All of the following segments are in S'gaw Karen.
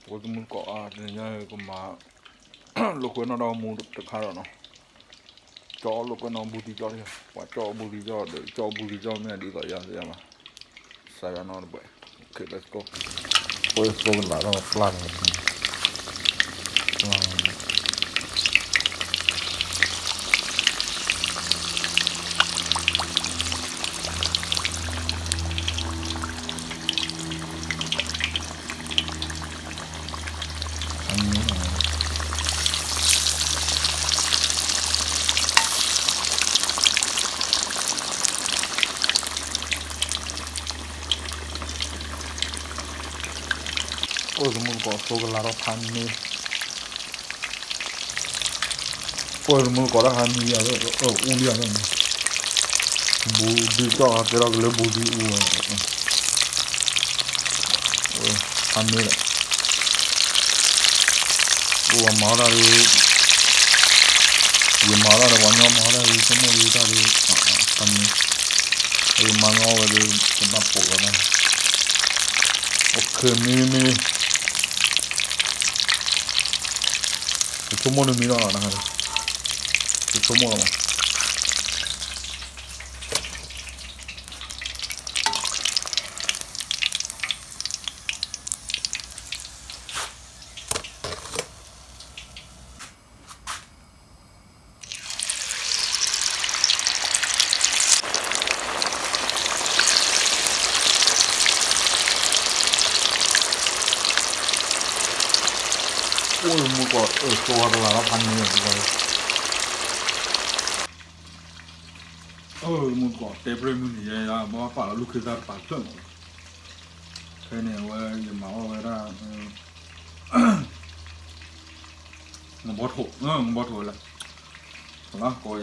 ဖိသမုၣ်သကိး တနံၤညါကမၤ လိာ်ကွဲနီၣ်ဒီးမူတခါဒီးနီၤ, ကၠီလိာ်ကွဲနီၣ်ဘူးသံကၠီတဂ့ၤ, ပှၤကၠီဘူးသံကၠီဒီး ကၠီဘူးသံကၠီမ့ၢ်ဒ်သိးယၤသ့ၣ်ယၤလီၤ, စးယၤနီတပှဲၤ, ဖိသမုၣ်သကိး ပှဲၤသိကလးထီၣ်ပျၢ်န့ၣ် အိၣ်သမုၣ်သကိး သိကလးထီၣ်ဖးန့ၣ်, အိၣ်သမုၣ်သကိး တၢ်ဟးမံယၤ အူလံယၤ, ဘူးဒုကၠီၣ်ဟးကဲထီၣ်ကလၢဘူးဒုအူဝဲ, ဖးန့ၣ်ဒီး အိၣ်ဝဲမၤတၢ်ဒီး ယမၤတၢ်ဒီး ပှၤညီမၤတၢ်ဒီး ဆိကမိၣ်ဒုတၢ်ဒီး ဖးန့ၣ်, ယမၤမ့ၢ်အီၣ်ဝဲဒီး ကဘၣ်ပိာ်လီၤတၢ်, အိၣ်ခဲမ့ၢ်မ့ၢ် ယဆိကမိၣ်တမံၤလီၤ, ယဆိကမိၣ်လီၤမး. အိၣ်သမုၣ်သကိး အၢ သိကလးထီၣ်ဖးန့ၣ်, အိၣ်သမုၣ်သကိး တဲပြဲၢ်မုၢ်နံၤယဲယၤ ဘၣ်ပာ်လီၤလူၢ်ခ့သၣ်တပၤတဖျၢၣ်မး, ခဲန့ၣ် အဝဲ ယမၤအီၣ်ဝဲဒၣ် ငဘီထိး, ငဘီထိးလၢ ကိးယ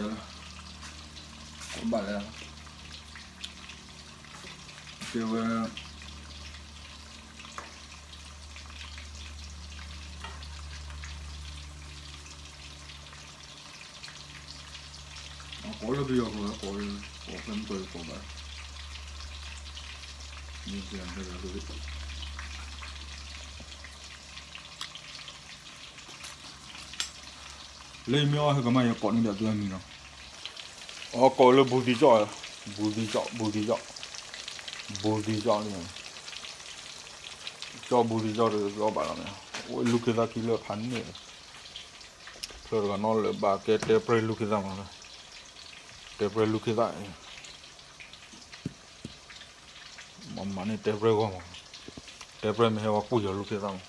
ၤလၢ ကိးဘၣ်လၢ တဲဝဲ ကိးလၢပယီၤကျိာ် ကိး ကိးဖဲမုၢ်ကီး ယကိးဘၣ် လၢယမ့ၢ်အီၣ်ဟဲကမၣ် ယကိးန့ၢ်ဒီးသုအမံၤလီၤ. အကိးလၢဘူးသံကၠီၣ်, ဘူးသံကၠီၣ်, ဘူးသံကၠီၣ်, ဘူးသံကၠီၣ်န့ၣ်, ကၠီဘူးသံကၠီၣ်ဒီး သုအီၣ်ဘၣ်လီၤမ့ၢ်, အိၣ်လူၢ်ခ့သၣ်ခံဖျၢၣ်ဖးန့ၣ်, ဖျၢၣ်တဂၤနီၣ်လၢဘၣ်ကဲတဲပြဲၢ်လူၢ်ခ့သၣ်မး, တဲပြဲၢ်လူၢ်ခ့သၣ် မၤမၤန့ၢ်တဲပြဲၢ်ဂီၢ်မး, တဲပြဲၢ်မ့ၢ်ဟဲဝဲပူၢ်ယီၤလူၢ်ခ့သၣ်မး.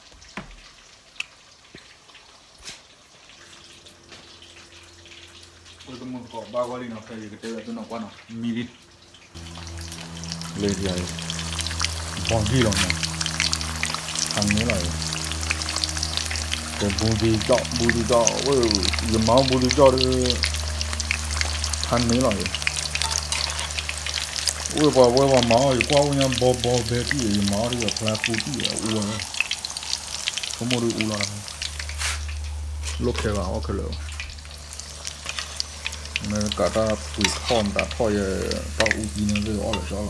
အိၣ်သမုၣ်သကိး ဘၣ်ဂီၢ်လံနီၤ ဖဲယကတဲဝဲသုနီၤကွၢ်နီၤ မံလံ, လၢယၤအံၤ ဘီဒံၣ်လီၤနီၤ, ဖးန့ၣ်လီၤအံၤ, ကဲဘူးသံကၠီၣ် ဘူးသံကၠီၣ်, ယမၤအီၣ်ဘူးသံကၠီၣ်ဒီး ဖးန့ၣ်လီၤအံၤ, အိၣ်ပှၤဝဲပှၤမၤအီၣ် ယကွၢ်အိၣ်ညါဘီဘီဘဲတံၢ်အံၤ ယမၤအီၣ်ဒီးယဖျါပူတံၢ်အံၤ အူဝဲ, ဆိကမိၣ်ဒုးအူလီၤ, လိၣ်ခဲဘၣ်အီၣ်ခဲလၢာ်, မ့ၢ်ကးတၢ်ပှ့ၤထီၣ်မတၤထီၣ်ယဲ တၢ်အူကံန့ၣ် သ့ၣ်အီၣ်လၢာ်ကၠီလီၤ,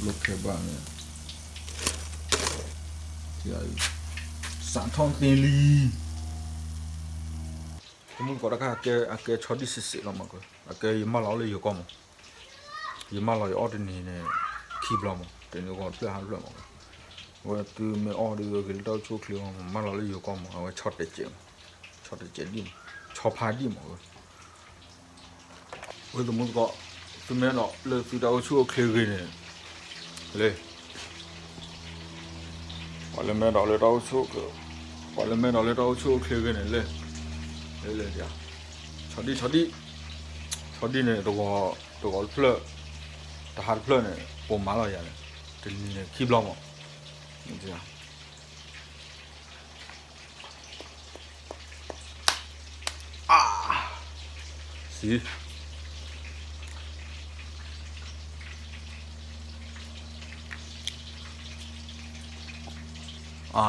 လိၣ်ခဲဘၣ်န့ၣ် စးထီၣ်သ့လံ, သမုၣ်သကိးတခါ အကဲဆီဒံၣ်စ့ၢ်စ့ၢ်လီၤမး, အကဲယမၢလီၤလၢယိၤကီၢ်မး, ယမၢလီၤယအီၣ်တနံၤန့ၣ် ခံဘျီမး, တနံၤဂီၤတဖျၢၣ်ဟါတဖျၢၣ်မး, အဝဲသုမ့ၢ်အီၣ်ဒီးဂ့ၤလၢတၢ်အိၣ်ဆူၣ်အိၣ်ချ့မး, မၢလီၤလၢယိၤကီၢ်မး, အဝဲဆီတဲာ်ကဲးမး, ဆီတဲာ်ကဲးဒံၣ်မး, ဆီဖါဒံၣ်မး, ဝဲသမုၣ်သကိး, သုမ့ၢ်ဒီးလၢသုတၢ်အိၣ်ဆူၣ်အိၣ်ချ့ဂ့ၤန့ၣ်, လၢ ပှၤလၢမဲဒီးလၢတၢ်အိၣ်ဆူၣ်အိၣ်ချ့, ပှၤလၢမဲဒီးလၢတၢ်အိၣ်ဆူၣ်အိၣ်ချ့ဂ့ၤန့ၣ် လၢ လၢ လၢ ဆီဒံၣ် ဆီဒံၣ်, ဆီဒံၣ်န့ၣ် တဂီၤတဖျၢၣ်, တဟါတဖျၢၣ်န့ၣ် ပိာ်မၤလီၤယၤန့ၣ်, တနံၤန့ၣ်ခံဘျီမး, အါ, စံ, အါ,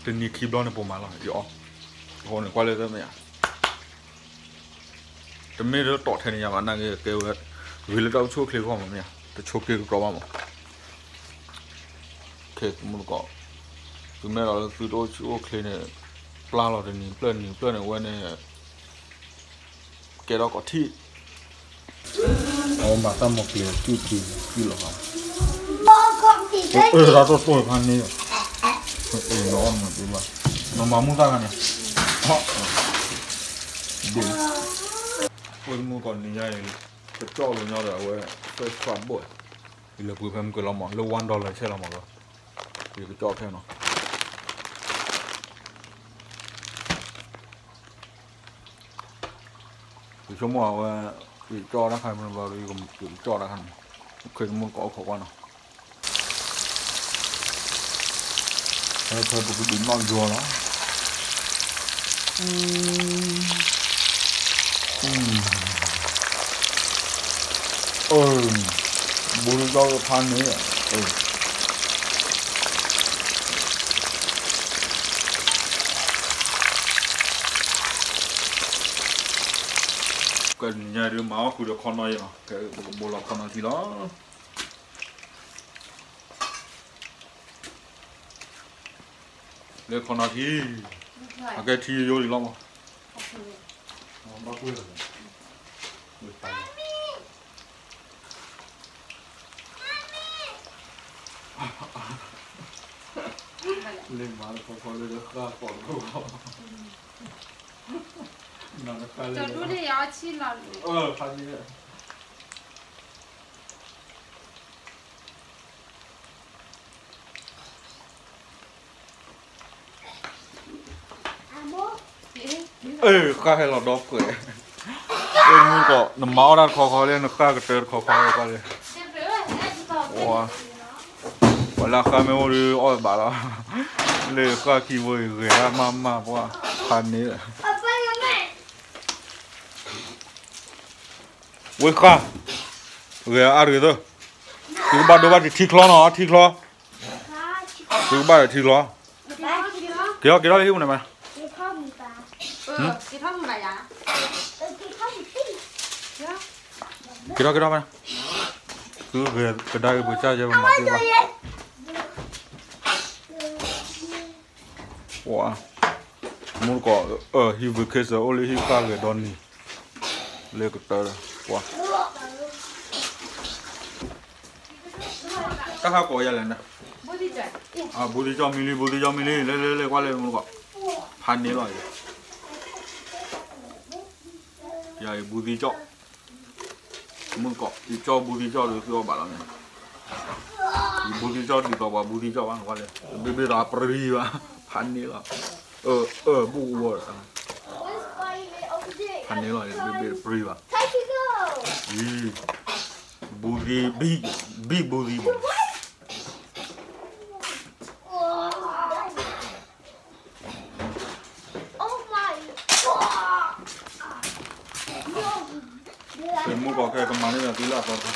တနံၤခံဘျီန့ၣ် ပိာ်မၤလီၤ ယအီၣ်, အဃိန့ၣ် ကွၢ်လၢသ့ၣ်မ့ၢ်ဧါ. တမ့ၢ်လၢတီၣ်ထဲန့ၣ်ယါဘၣ် နာ်က့ကဲဝဲ ဂ့ၤလၢတၢ်အိၣ်ဆူၣ်အိၣ်ချ့ဂီၢ်မးမ့ၢ်ဧါ, တဆိးက့ကကြီဘၣ်မး. ခဲမုၢ်တကိး သုမ့ၢ်ဒီးလၢသုတအိၣ်ဆူၣ်အိၣ်ချ့န့ၣ် ပျၢ်လီၤတနံၤဖျၢၣ်နံၤဖျၢၣ်န့ၣ် အဝဲန့ၣ် ကဲထီၣ်ကီးထံၣ် အဝဲမၤတၢ်မိၢ်ကျဲၤ ကုၢ်ထံ ကုၢ်လီၤဟီ, အၢ တၢ်တိၢ်တိၢ်ဖးန့ၣ်, နအီၣ်နမၤသ့ဘၣ်, နမၤမူသၣ်ခါန့ၣ်, ဒ် ဖိမုၣ်ကီးနံၤညါအံၤ ကကၠီၣ်လီၤညီဒီးအဝဲ fresh crab ဘိၣ်, ယလဲၤပှ့ၤဖဲမုၢ်ကလီၤမး လၢ one dollar ဆဲးလီၤမးလီၤ, ယကကၠီၣ်ဖဲနီၤ ယဆိကမိၣ်အဝဲ ယကၠီၣ်တၢ်ခါမ့ၢ်ဘျီဒီး ယကကၠီၣ်တၢ်ခါန့ၣ်, ခဲမုၢ်ကီးအိၣ်ခိးကွၢ်နီၤ, ဖဲပကဒုးနီၣ်ယွၤလီၤ, အၢ ဘူးကၠီၣ်ဖးန့ၣ် ကဲနံၤညါဒုးမၤအီၣ်ဃုာ်ဒီးခီနီၤယဲလီၤ, ကဲပကဘိလီၤခီနီၤထံလီၤ, လၢခီနီၤထံ, အကဲထံယိယိလံလီၤမး, လၢမၤတခီခီလၢ ဃၣ်ကိးတခီ, နတခါလၢ ဖးန့ၣ် အ့ ဃၣ်ဟဲလီၤဒီးကွဲး, မုၢ်ကီး နမၤအီၣ်တၢ်တခီခီလၢ နဃၣ်ကတၢၢ်တခီခီလၢကွၢ်လၢ, ပှၤလၢဃၣ်မ့ၢ်အိၣ်ဒီးအီၣ်ဘၣ်လီၤ, လၢဃၣ်ခံဘိအံၤ ဂဲၤဒၣ်မးမးပှၢ်, ဖးန့ၣ် ဝဲဃၣ်, ဂဲၤအါတဂ့ၤသၢ, သုကဘၣ်ဒိဘၣ်ထံချီနီၤ ထံချီ, သုကဘၣ်ဒီးထံချီ, က့ၤထီၣ်က့ၤထီၣ်လၢဟံၣ်ပူၤန့ၣ်မး, က့ၤထီၣ်က့ၤထီၣ်မး, သုဂဲၤကဒါက့ၤပကစၢ်ယဲပမၤသ့ဘၣ် ပှၤ, မုၢ်တကိး ဟံၣ် vacation အိၣ်လၢဟံၣ်ဃၣ်ဂဲၤဒီနံၤ, လၢကတၢၢ်ဒီး ပှၤ, တၢ်ဟးကိးယၤလဲၣ်န့ၣ်, ဘူးသံကၠီၣ်မံလံ ဘူးသံကၠီၣ်မံလံ လၢလၢလၢကွၢ်လၢမုၢ်တကိး, ဖးန့ၣ်လီၤ, ယၤအံၤဘူးသံကၠီၣ် မုၢ်တကိး ယကၠီၣ်ဘူးသံကၠီၣ်ဒီးသုအီၣ်ဘၣ်လီၤန့ၣ်, ယဘူးသံကၠီၣ်ဒ်သိးပှၤဘူးသံကၠီၣ်ဘၣ်န့ၣ်ကွၢ်လၢ, ဘ့ၣ်ဘ့ၣ်ဒီးပြံဘၣ်, ဖးန့ၣ်လီၤ, အၢ အၢ ဘူးဝီၤဒီး, ဖးန့ၣ်လီၤ ဘ့ၣ်ဘ့ၣ်ပြံဘၣ်, အံၤ, ဘူးသံ ဘံၣ်ဘူးသံ မုၢ်ကီးခဲကမၤန့ၢ်ဒီးသုလၢအသီတခါ,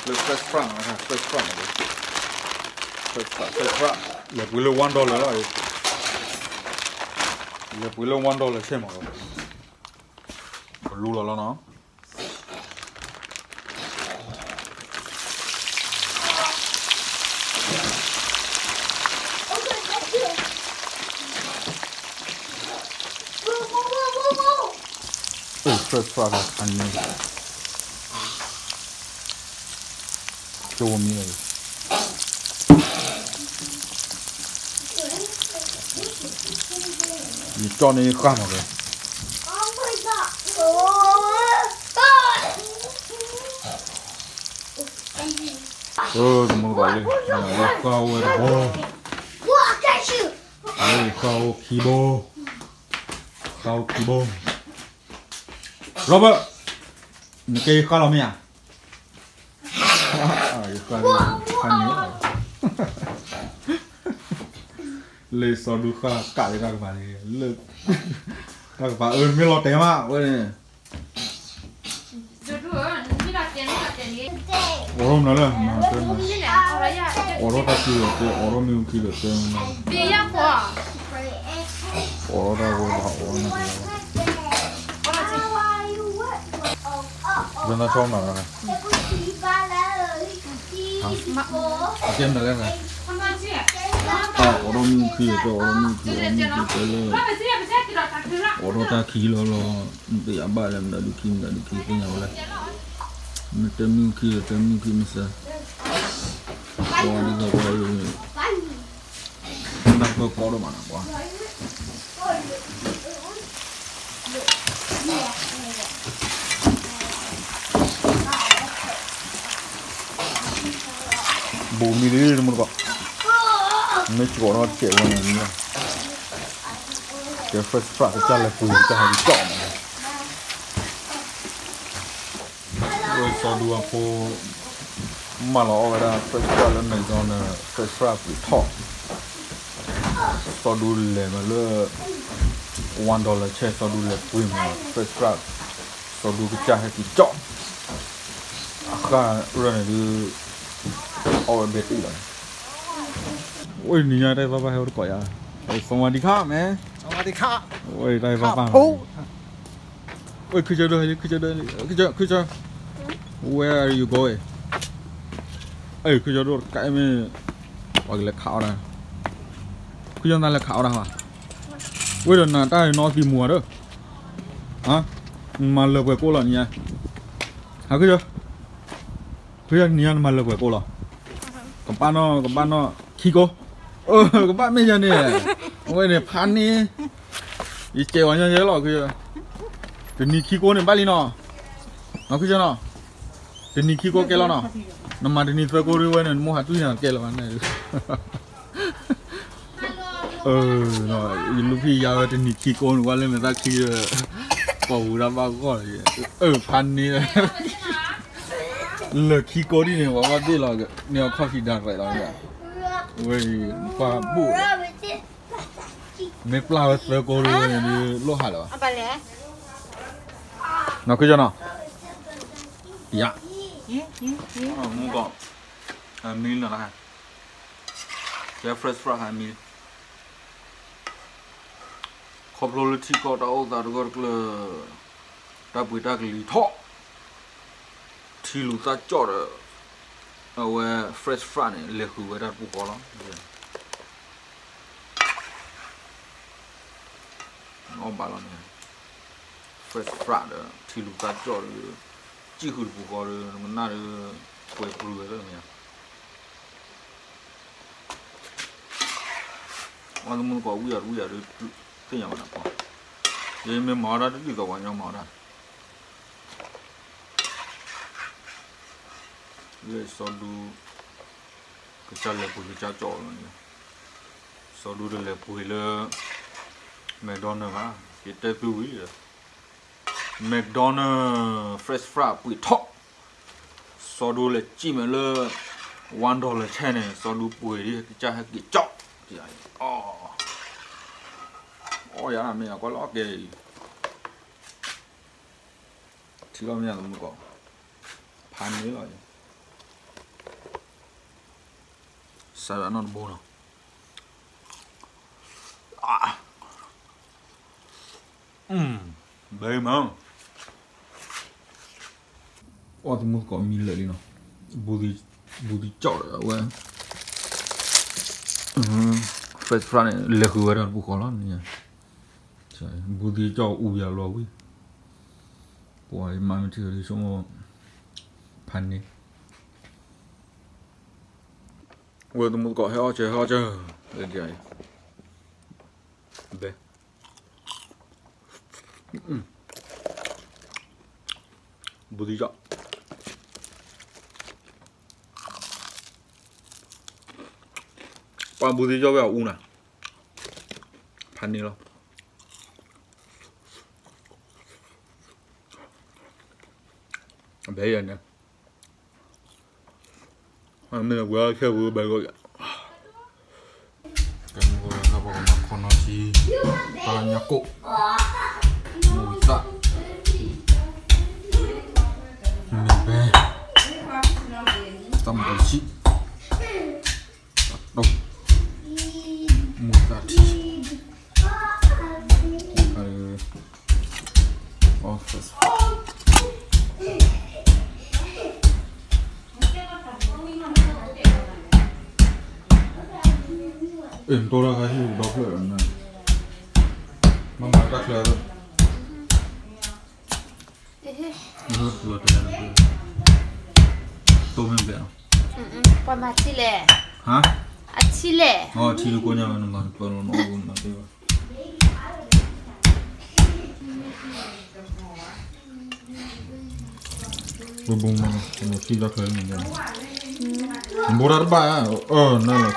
လၢ fresh crab မး fresh crab မး, fresh crab လဲၤပှ့ၤလၢ one dollar လီၤ, လဲၤပှ့ၤလၢ one dollar ဆဲးမးလီၤ, ပလူလီၤလီၤနီၤ. အိၣ် fresh crab ဖးန့ၣ်, ကၠိမံၤလီၤ, ယကၠီၣ်န့ၢ်ဃၣ်မးလီၤ. တမူတကိးလံ, ဃၣ်အိၣ်ဝဲတဘိ, ဃၣ်အိၣ်ခံဘိ, ဃၣ်အိၣ်ခံဘိ. Robert, နကဲယဃၣ်လီၤမ့ၢ်ဧါ. ယဃၣ်လံ, ဃၣ်န့ၣ်, လၢစီၤဒူဃၣ်ကးလၢတၢ်ကပၤန့ၣ်, တၢ်ကပၤအၢ မ့ၢ်လီၤတဲာ်မးဝဲန့ၣ်. အိၣ်ထီၣ်မနုၤလဲၣ်, အိၣ်ထီၣ်တၢ်ခံလၢာ်တဲ, အိၣ်ထီၣ်မ့ၢ်ဝံၤခံလၢာ်တဲမနုၤလဲၣ်, အိၣ်ထီၣ်တၢ်ဝဲဘၣ်အိၣ်နၤ, အိၣ်ထီၣ် ဘၣ်သးဆီမး, အကဲမနုၤလဲၣ်, အိၣ်ဒီးမုၢ်ခံ, အိၣ်ဒီးမုၢ်ခံ, အိၣ်ဒီးမုၢ်ခံတဲလၢ အိၣ်ဒီးတၢ်ခံလီၤလီၤ, မ့ၢ်တယၤဘၣ်လဲၣ်, မတၤဒုးခံ မတၤဒုးခံသ့ၣ်ညါဝဲလဲၣ်, မ့ၢ်တဲမုၢ်ခံဒီး တဲမုၢ်ခံမစၢၤ, ပှၤဒ်သိးပှၤအံၤ တၢ်ကီဒိၣ်မးနီၤ, ပှၤ ဘူးမံၤလံ တမူတကိး, မ့ၢ်ကီးထီၣ်စဲးဝဲန့ၣ်, ကဲ fresh fry ကစၢ်လဲၤပှ့ၤ ကစၢ်ဟဲက့ၤကီးမး, စီၤဒူအဖိ မၢလီၤအီၣ်ဝဲဒၣ် fresh fry လၢ McDonald fresh fry ပှ့ၤထီၣ်, စီၤဒူလဲၤမးလၢ one dollar ဆဲး စီၤဒူလဲၤပှ့ၤမး fresh fry, စီၤဒူကစၢ်ဟဲက့ၤကီး, အဃၢ်ရၢၢ်န့ၣ်ဒုး အီၣ်ဝဲဘဲတံၢ်လီၤ, ဝဲနံၤညါတၢ်သီဘၣ်ဟဲအိၣ်တကိးယၤ, စဝၤဒံခါ မ့ၢ် ဝဲတၢ်သီဘၣ် ခုကဒိ, ခုကဒိ, ခုကဒိ, where are you going? ခုကဒိ တကးမ့ၢ် ပှၤကလဲၤခးအီၣ်တၢ်, ခုကဒိ နလဲၤခးအီၣ်တၢ်ဟါ, ဝဲဒီးနၤတၢ်နီၢ်သံမူၤဒီး, မၤလၢပှဲၤကိၣ်လီၤနံၤညါ, ဟါ ခုကဒိ, ခုကဒိ နံၤညါနမၤလၢပှဲၤကိၣ်လီၤ, ကဘၣ်နီၢ် ကဘၣ်နီၢ်ခံကိ, ကဘၣ်မ့ၢ်ယၤန့ၣ်, အဝဲန့ၣ်ဖးန့ၢ် ယစဲးဝဲညီယဲလီၤ, တနံၤခံကိန့ၣ်ဘၣ်လံနီၤ, ခုကဒိနီၤ, တနံၤခံကိကဲလီၤနီၤ, နမၤတနံၤသၢကိဒ်ဝဲန့ၣ် နမိၢ်ဟးတွံၢ်နၤကဲလၢၤဘၣ်န့ၣ်, ယလူၤဖံးယါဝဲတနံၤခံကိန့ၣ် ဝဲလၢမဲာ်သၣ်ခံ, ကိးပူၤတၢ်ဘၣ်ဂီၢ်, ဖးန့ၢ် လၢခံကိဒ်န့ၣ် ပှၤဘၣ်ဘ့ၣ်လီၤ, န့ၣ်အခီၣ်ဖံးဒၣ်ရဲၣ်လီၤ, ဝဲ ပှၤဘူၣ် မ့ၢ်ပျၢ်ဝဲသၢကိဒ်ဝဲန့ၣ် လိၣ်ဟးလၢၤဘၣ်, နီၤ ခုကဒိနီၤ, ယါ, မူကီး, မံလီၤ, ကဲ fresh fry ဟးမံ, ခီဖျိလၢထံကီၢ်တၢ်အိၣ်သးတဂၢၢ်တကျၢၤ, တၢ်ပှ့ၤတၢ်ကလံၤထီၣ်, ထံလူၤသၣ်ကၠီၣ်ဒီး, အဝဲ fresh fry န့ၣ် လဲၤဃုာ်ဝဲဒၣ်တပူၤဃီလီၤ, အီၣ်ဘၣ်လီၤန့ၣ်, fresh fry ဒီး ထံလူၤသၣ်ကၠီၣ်ဒီး, စံၣ်ဃုာ်တပူၤဃီဒီး နကနၣ်ဒီး, ပှဲၤပှဲၤဝဲလၢမ့ၢ် ဝဲသမူသကိးဝံၣ်အီၤတဝံၣ်အီၤဒီး, သ့ၣ်ညါဘၣ်နၤပှၤ, ယမ့ၢ်မၤအီၣ်တၢ်တဒ်သိးပှၤညီမၤအီၣ်တၢ်, လၢစီၤဒူ, ကစၢ်လဲၤပှ့ၤကစၢ်ကၠီၣ်လီၤ, စီၤဒူတလဲၤပှ့ၤလၢ, McDonald ဘၣ်, ယတဲသုဝံၤဒီး, McDonald fresh fry ပှ့ၤထီၣ်, စီၤဒူလဲၤစံၣ်မးလၢ, one dollar ဆဲးန့ၣ် စီၤဒူပှ့ၤဒ်ကစၢ်ဟဲက့ၤကၠီၣ်, အီၣ်, အီၣ်ယၤမ့ၢ်အကွၢ်လီၤကဲအံၤ, ထံၣ်လီၤမ့ၢ်သမူသကိး, ဖးန့ၢ်လီၤ, စးဒၣ်နီတဘိနီၤ, ဘဲမး, အီၣ်သမူသကိးမံလၢာ်လံနီၤ, ဘူးသံကၠီၣ်ဒီးအဝဲ, fresh fry န့ၣ် လဲၤဃုာ်ဝဲဒၣ်တပူၤဃီလီၤ, ဘူးသံကၠီၣ်အူယၤလီၤဝံၤ, ပှၤမၤမ့ၢ်ထံၣ်ဒီးဆိကမိၣ်, ဖးန့ၢ် ဝဲသမူသကိးဟဲအီၣ်စၢၤ ဟဲအီၣ်စၢၤ, ဘဲ, ဘူးသံကၠီၣ်, ပှၤဘူးသံကၠီၣ်ဝဲအအူနၤ, ဖးန့ၢ်လီၤ, ဘဲယၤန့ၣ် မ့ၢ်ဝဲဆဲဝဲဘဲဂီၢ်ယၤ, ကဲမ့ၢ်ဝဲဒၣ်ပကမၤခီနီၢ်ထံ, တၢ်ညၣ်ကိၣ်, မူၤသၣ်, မ့ၢ်ဘဲ, တၢ်မူၤဆံၣ်, တၢ်တိၢ်, မူၤသၣ်ထံ, အီၣ် fresh fry. နတိၢ်တၢ်ခါဟံၣ်ဒီဖျၢၣ်, မ့ၢ်မၤတၢ်ချၢ, လီၤတဲာ်, တိၢ်မ့ၢ်ဘဲး, ပှၤမၤထံလဲၣ်, ဟါ, အထံလဲၣ်, အထံတကိးညါဝဲ နမၤပၢၤလီၤ နအိၣ်ဘၣ်နသ့ဘၣ်. ပဘိမၤနထံတၢ်ချၢန့ၣ်, ဘိတၢ်တဘၣ်, နလီၤဆံ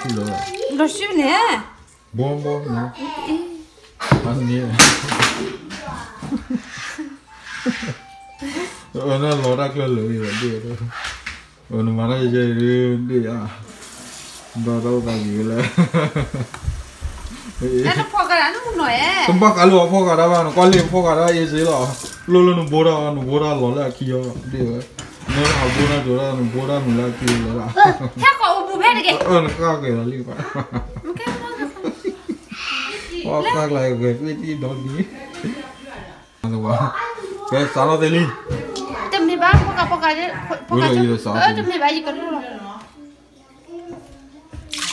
လၢ, လီၤဆံန့ၣ်, ဘိဘိ, န့ၣ်, နလီၤတၢ်ချၢလၢာ်ဒ့ၣ်, နမၤတၢ်ယဲဒ့ၣ်ဧါ, ဒီးတၢ်အိၣ်သးယံၤလၢ တဘၣ်ဃးလၢအဖီၣ်ဃာ်တၢ်ဘၣ်, နကွၢ်လၢဖီၣ်ဃာ်တၢ်ဘၣ် နကွၢ်လၢဖီၣ်ဃာ်တၢ်အ့စ့လီၤ, လိၣ်လၢနဘိတၢ် နဘိတၢ်လီၤလၢအခံအီၤဒ့ၣ်ဝဲ, နဟးဘိတၢ်ကၠိတၢ် နဘိတၢ်မုာ်လၢအခံလၢာ်, နဃၣ်ကဲၤလီၤလံဘၣ်, ဃၣ်ကျါဂဲၤသ့ၣ်တံၢ်ဒီနံၤ, ကဲစးထီၣ်သ့လံ, တမ့ၢ်ဘၣ် ဖီၣ်ဃာ်ဖီၣ်ဃာ်, တမ့ၢ်ဘၣ် ယကလိၣ်လီၤ.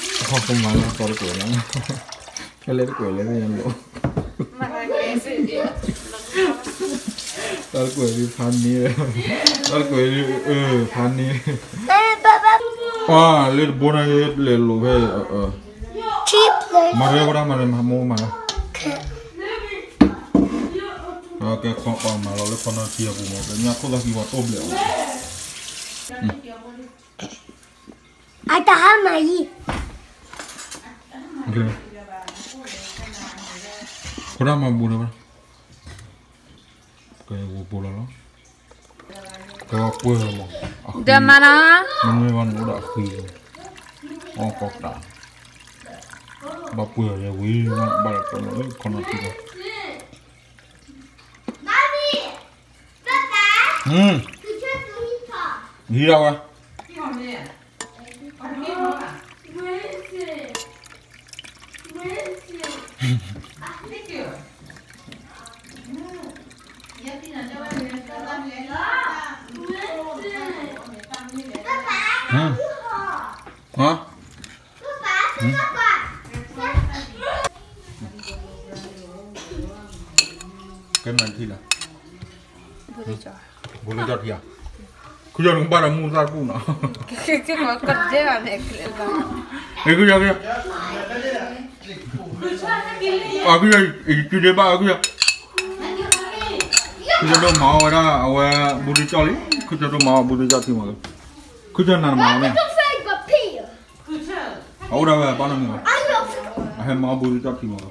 ဟီၣ်ခိၣ်မၤလၢသီတကွဲးလီၤ, ခဲလၢာ်တကွဲးလၢသ့ၣ်ညါလိၤ, တၢ်တကွဲးဒ်ဖးန့ၣ်, တၢ်တကွဲးဒ်ဖးန့ၣ်, လၢတဘိန့ၣ်လဲၤလိာ်ဖဲ, မၤရဲဝဲဒၣ် မၤရဲမၤမိၢ်မၤလၢ, ကဲခီပၤမၤလီၤလၢခီနီၤထံအပူၤမး ကညၣ်ခိၣ်သၣ်ဃံဝါတိၢ်ဘျဲးအီၤ အတဟါမၤယံၤ, ခိၣ်ဒၣ်မၤဘူးဒီးဘၣ်, ကဲဝူပိလီၤလီၤ, ကဲဝဲပှဲၤလီၤ, ဒီးမၤနီၤ, မ့မ့ၢ်ဘၣ်နအိၣ်ဒီးအဃံ, အီၣ်ကီးတၢ်, ဘၣ်ပှဲၤလီၤယဲဝံၤ, ဘၣ်လီၤပှဲၤလီၤလၢခီနီၤထံလီၤ, ဟံးဒၣ်ဝဲ ဟါ, ကဲမၤထံလီၤ, ဘူးလၢကၠီထံဧါ, ခုယီၤနကဘၣ်ဒီးမူသၣ်ကူၣ်နီၤ, ခုယီၤ, ခုယီၤ, ယကဒ့ဘၣ်, ခုယီၤ, ခုယီၤဒိၣ်မၤအီၣ်ဝဲဒၣ် အဝဲဘူးတကၠီလံ, ခုယီၤဒိၣ်မၤအီၣ်ဘူးတကၠီထံမး, ခုယီၤနၤတမၤအီၣ်မ့ၢ် အအိၣ်ဒၣ်ဝဲအပၢ်နီတမံၤဘၣ်, အဟဲမၤအီၣ်ဘူးတကၠီထံမးလီၤ,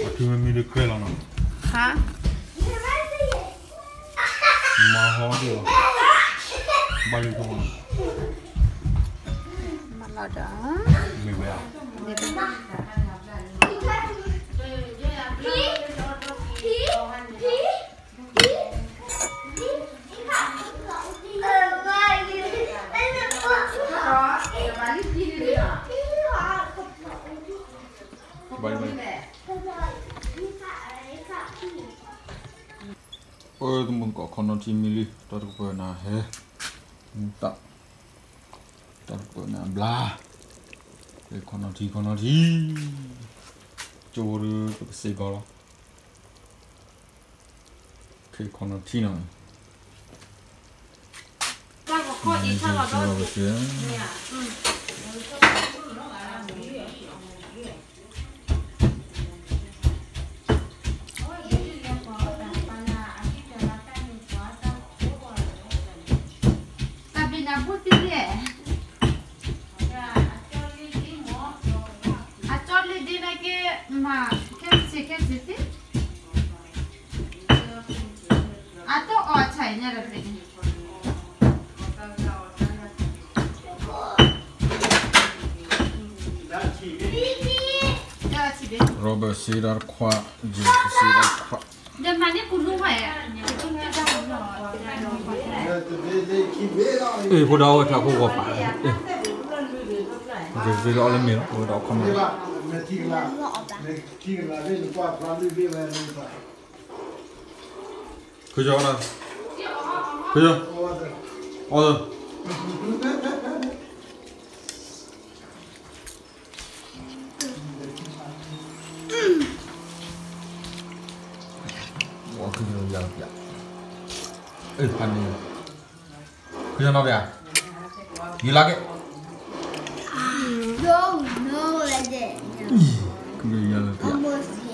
အထံမ့ၢ်မံတကြဲလီၤနီၤ, မၤဟီဒိၣ်လီၤ, ဘၣ်ယိၣ်ဆိကမိၣ်နီၤ, မၤလီၤဒီး, မ့ၢ်ဝဲဧါ အၢ တမုၢ်ကီၢ်ခီနီထံမံလံ တၢ်တကပၤနၤဟဲ, တၢ်, တၢ်တကပၤနၤဘျါ, ခီနီထံ ခီနီထံ, ကၠိဒုးပကစ့ၢ်ကီးလီၤ, ခီနီထံနီၤ တၢ်ကခီအံၤဆၢလီၤဒီး တၢ်ဘျုးနၤဖိသ့ၣ်, အကၠီလံဒ့န့ၣ်က့ မၤခဲဆ့ခဲဆ့သ့ၣ်, အတအီၣ်အဆၣ်အံၤညါဒီးတဘ့ၣ်န့ၣ် Robert စ့ဒၣ်တခွး, Jake စ့ဒၣ်တခွး, ဒီးမၤန့ၢ်ပူၤနူၤဝဲ, အ့ၣ် ဖိဒီးဝဲထးခိၣ်ဂီၤပာ်, ကစ့လီၤအီၤလၢမ့ၢ်လီၤ ဝဲဒီးခီမ့ၢ် ထံကလၤ, ထံကလၤဘ့ၣ်နကွၢ်ဖျါလွံၢ်ဘ့ၣ်ဝဲန့ၣ် ခုစၢ်အီၣ်, ခုစၢ်, အီၣ်သၢ, ဝဲခုစၢ်ယၤလီၤပျၢ်, အ့ၣ်ဖးန့ၣ်, ခုစၢ်နီၣ်ပျၢ်, ယူၤလၢက့ၤ, ခုစၢ်ယၤလီၤပျၢ်, ရီ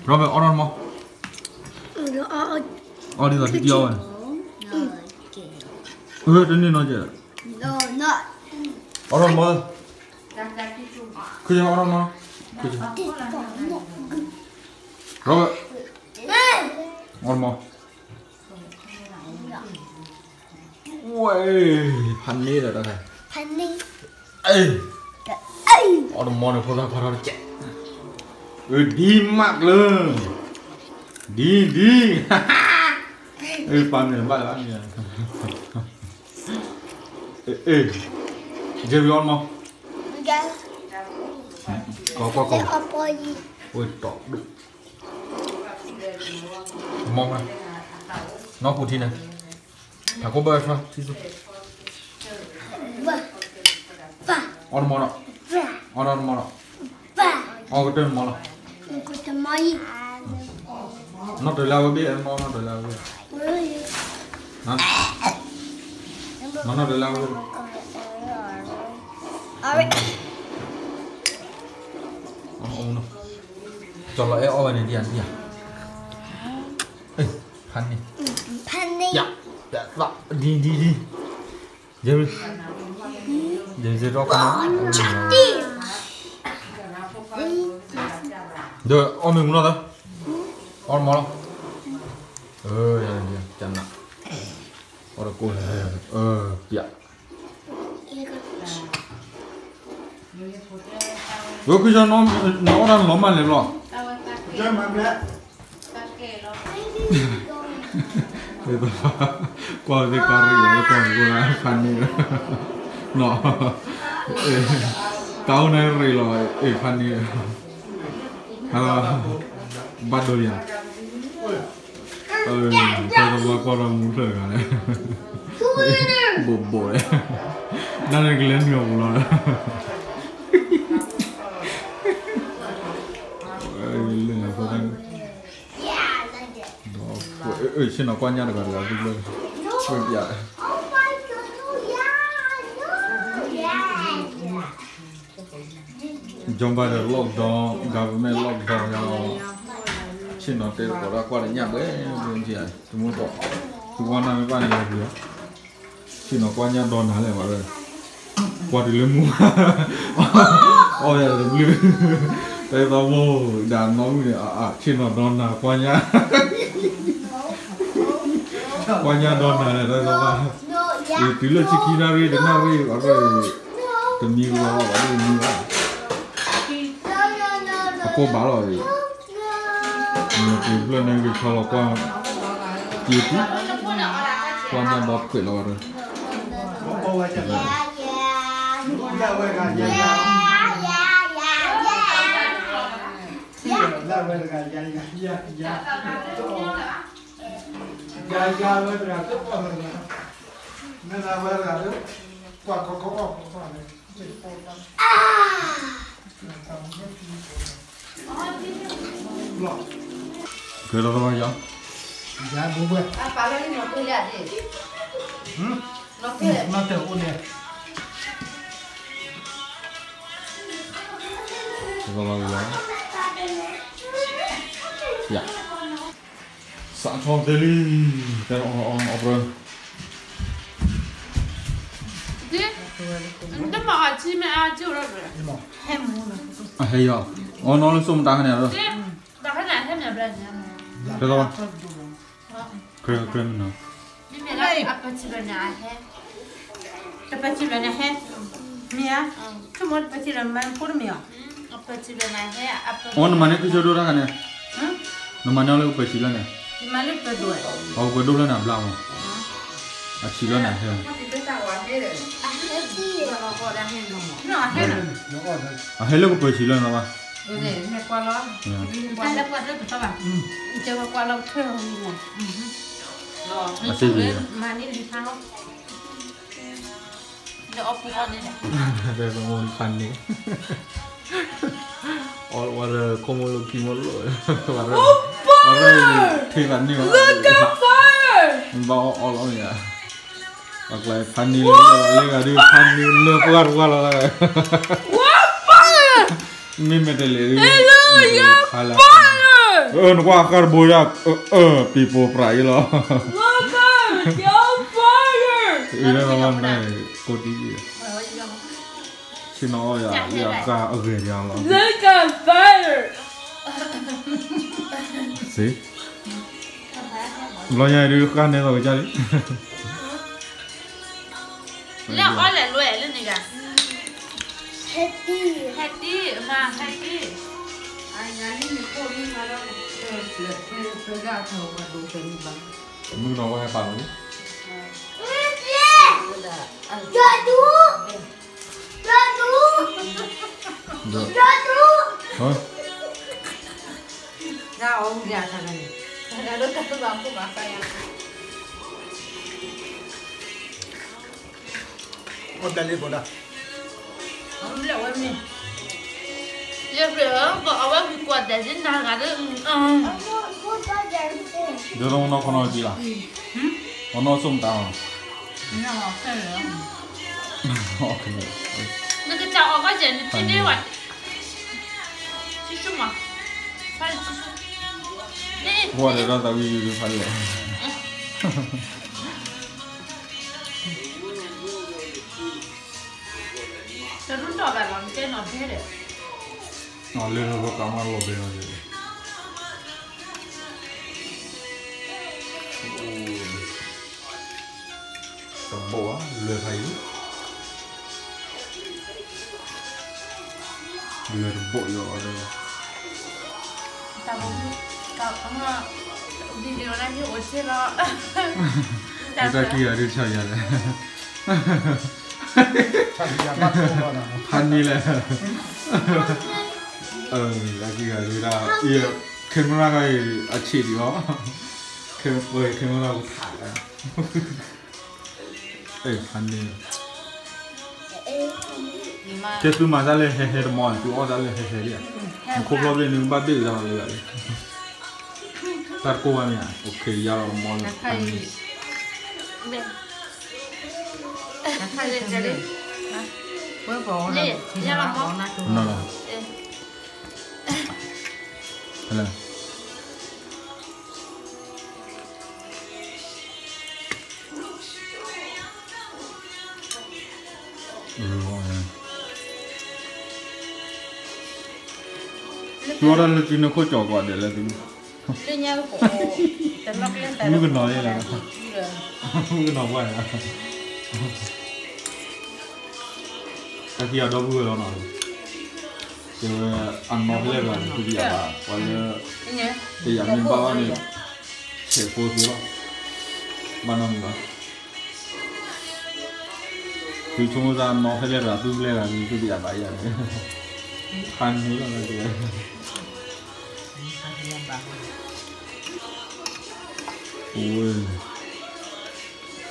ဘၢၣ် အီၣ်ထီၣ်မီၢ်, အီၣ်ဒ်သိးတံၢ်အီၣ်ဝဲန့ၣ်, အၢ တန့ၢ်နီၢ်ကဲ, အီၣ်ထီၣ်မီၢ်, ခုစၢ်အီၣ်ထီၣ်မီၢ်, ရီဘၢၣ်, အီၣ်ထီၣ်မီၢ်, ဝဲ, ဖးန့ၣ်ဒီးတၢ်, အ့ၣ်, အီၣ်တမီၢ်န့ၣ် ဖိသၣ်ခွါထီၣ်တကဲး, အၢ ဒ်မးကျၢၤ, ဒ် ဒ်, အၢ ပာ်န့ၣ်ဘၣ်လၢၤဘၣ်န့ၣ်, အ့ၣ်, ယဲၢ်ဝံၤအီၣ်တမီၢ်, ကီကီကီ, ဝဲတီဒိၣ်, မီၢ်မး, နီၢ်ပူၤထံန့ၣ်, တၢ်ကိးဘၣ်ထွါထံသိ, အီၣ်တမီၢ်နီၤ, အီၣ်တမီၢ်နီၤ, အီၣ်ကတၢၢ်တမီၢ်လီၤ, နီၢ်တၢၤလၢအဝဲဘ့ၣ်, နီၢ်တၢၤလၢအဝဲဘ့ၣ်, နီၢ်တၢၤလၢအဝဲဘ့ၣ်, ကၠီလီၤအဲၣ်အီၣ်ဝဲန့ၣ်ဒံးဧါ, ဖးန့ၣ်, ဒ် ဒ် ဒ်, ယဲၢ်, ယဲၢ် ယဲၢ် ဒီးအီၣ်မ့ၢ်မူနီၤသၢ, အီၣ်တမီၢ်လီၤ, ကနၣ်, အီၣ်တကိး, ပျၢ် ဝဲခုစၢ်နီၢ်, နအီၣ်တၢ်နလီၤမၢ်လဲၤဘျီ, ကွၢ်သ့ၣ်ကါရံၣ်လီၤ ကွၢ်မ့ၢ်ကွၢ်ဖးန့ၣ်, နီၤ, ကါအိၣ်န့ၣ်ရံၣ်လီၤ, အ့ၣ်ဖးန့ၣ်, ဟဲလီၤ, ဘၣ်ဒိလံဧါ, တၢ်တဘျီကွၢ်ဒီးမူဖျၢၣ်တဂၤန့ၣ်, ဘိးဘိး, ဒၣ်န့ၣ်ကလဲၤနုာ်အပူၤလီၤ, လၢညါဖိတၢ်န့ၣ်, ဒီး, ဆ့ၣ်နီၤကွၢ်ညၣ်တဂၤတဂၤ, ပျၢ် Joe Biden lockdown, government lockdown ညါလီၤ, ဆ့ၣ်နီၤတဲသကိးတၢ်ကွၢ်လၢညၣ်ဘှဲဘှဲ, တမူတကိး, သုဝဲနၢ်မ့ၢ်ဘၣ်န့ၣ်လီၤ, ဆ့ၣ်နီၤကွၢ်ညၣ်ဒီနၤလဲၣ်ဘၣ်, ကွၢ်တုၤလၢမူ, အီၣ်ယၤတဘျုး, တၢ်သီဘိ, ဒၣ်နီၢ်မုၣ်န့ၣ်, ဆ့ၣ်နီၤဒီနၤကွၢ်ညၣ်, ကွၢ်ညၣ်ဒီနၤန့ၣ် တၢ်သီဘၣ်, တုၤလၢဆံခံနၣ်ရံၣ်တနၣ်ရံၣ်ဘၣ်, တမံၤလီၤဘၣ်, တမံၤဘၣ်, အကိၢ်ဘၣ်လီၤ, မ့ၢ်က့ၤဖျၢၣ်န့ၣ်က့ၤဆီလီၤကွၢ်, က့ၤပူၤ, ကွၢ်ညၣ်ဒီဖှဲးလီၤဘၣ်ဒီး, ကဲလီၤသီယီၤ, ယၤ, စးထီၣ်သ့လံ, တဲအီအီအီပြၢ, တမၤအီၤထံမ့ၢ်အါကၠိၣ်လီၤ, အဟဲယီၤ, အီနီၢ်လၢစိၢ်မတၤခါန့ၣ်, တဲသီ, ကြၢးကြၢးမနီၤ, မ့မ့ၢ်လၢအပထံလၢာ်န့ၣ်အဟဲ, တပထံလၢာ်န့ၣ်ဟဲ, မ့ၢ်ဧါ, ဆိကမိၣ်တပထံလၢာ်မ့ၢ်ဖိတမ့ၢ်ဧါ, အီ နမၤန့ၢ်ကစၢၢ်ဒိၣ်တၢ်ခါန့ၣ်, နမၤန့ၢ်လၢကပၢၤဆံးလၢန့ၣ်, အီ ကပၢၤဒိၣ်ဖျၢၣ်န့ၣ်အဘျါမး, အဆံးလၢန့ၣ်ဟဲ, အဟဲလၢကပၢၤဆံးလၢန့ၣ်ဘၣ် မ့ၢ်ကွၢ်လီၤ, တၢ်လၢပှၤတၢ်တသီဘၣ်, ကဲဝဲကွၢ်လီၤထွဲအီၤမ့ၢ်မး, မၤန့ၢ်လံဖးလီၤ, လၢအီၣ်ပူၤအီၣ်န့ၣ်, ဖးန့ၢ်, အီၣ်ဝဲဒီးခိၣ်မလိၣ်ခံမလိၣ်, ဝဲဒီးထွဲဖးန့ၢ်ဘၣ်, ဘၣ်အီၣ်အီၣ်လီၤမ့ၢ်ဧါ, ပှၤကျါဖးန့ၢ်လၢလၢဂၤဒုး ဖးန့ၢ်လၢပှၢ်တပှၢ်လီၤ, မ့မ့ၢ်တလဲၤဒုး, ဖးလၢ, နကွၢ်ဃၢ်တဘိယါ, ပံၤပိာ်ပြးအံၤလီၤ, ကိးဒံ, ဆ့ၣ်နီၤအီၣ်ယၤ ယဃၢ်အဂ့ၤယၤလီၤ, စ့, ဘျီညါအံၤဒုးဃၢ်နဲသိးကစၢ်လံ, လၢအီၣ်လဲၤလွဲၢ်လၢန့ၣ်ဂၤ, ဟဲတံၢ်, ဟဲတံၢ်, အမၤ ဟဲတံၢ်, အယၤလံန့ၣ်ခိၣ်လံမၤဒီး, မုၣ်ကနီၤဝဲဟဲပာ်လီၤလံ, ယဒူ, ယဒူ, ယဒူ, ယဒူ, ယဒူ, အိၣ်တၢ်လံဘိဒၣ်, ယဖျၢၣ်အီၤ အဝဲကွၢ်တဲာ်ဒ်နၤဂၤဒီး, ဒီးနီၢ်ခီနီၢ်ကံလီၤ, အနီၢ်ဆိၣ်မတၤလီၤ, နကစၢ်အီၣ်ကီၢ်စဲး နထံၣ်န့ၢ်ဝဲ, ဆံဆူမး, ဖးလံဆံဆူ, ဝဲဒီးတၢ်သးဝံၣ်ယူၤဒုးဖးလံ, တရူးတီၢ်ဘၣ်လီၤ နတဲနီၤဒဲဒီး, လၢနဂီၢ်ကမၣ်လီၤဘဲလီၤ, တဘိၣ်ဧါ လွဲၢ်ဖးအံၤ, လွဲၢ်တဘိၣ်ယီၤဒီး, တၢ်, တၢ်ခံဂၤဒုးဆၢယၤလဲၣ်, ဖးန့ၢ်လဲၣ်, တၢ်ခံဂၤဒုးဒၣ်, camera ခါအံၤအဆံးဒံးအီၤ, camera ပထး, ဖးန့ၢ်, ကဲသုမၤတၢ်လၢဟဲဟဲတမီၤ သုအီၣ်တၢ်လၢဟဲဟဲဒံးဧါ, နခိၣ်ဖျီၣ်ဘ့ၣ်နဘၣ်ဘ့ၣ်ကဒါလၢယၤလံ, တၢ်တကိၢ်ဘၣ်မ့ၢ်ဧါ, ယါလီၤတမီၤလၢ, ဝဲပီၤဝဲ, နီၤလီၤ, ဖဲလဲၣ် သုဝဲဒၣ်လၢသုနခိၣ်ကၠီၤကွၢ်ဒဲးလၢသု, မုၣ်ကနီၤလံ, မုၣ်ကနီၤပှၢ်န့ၣ်, တၢ်ခံဂၤဒီပုၢ်ဝဲၢ်လီၤနီၤ, တဲဝဲအနီၢ်ဖဲလဲၣ်ဘၣ်န့ၣ် သုတယၤဘၣ်, ပှၤလၢ, တယၤမ့ၢ်ဘၣ်ဘၣ်န့ၣ်, ဆဲးဖိသုလီၤ, ဘၣ်နီတမံၤဘၣ် သုဆိကမိၣ်သးနီၢ်ဖဲလဲၣ်တဂၤ သုဖဲလဲၣ်တဂၤ သုတယၤဘၣ်ယၤန့ၣ်, ဖးန့ၢ်လီၤ,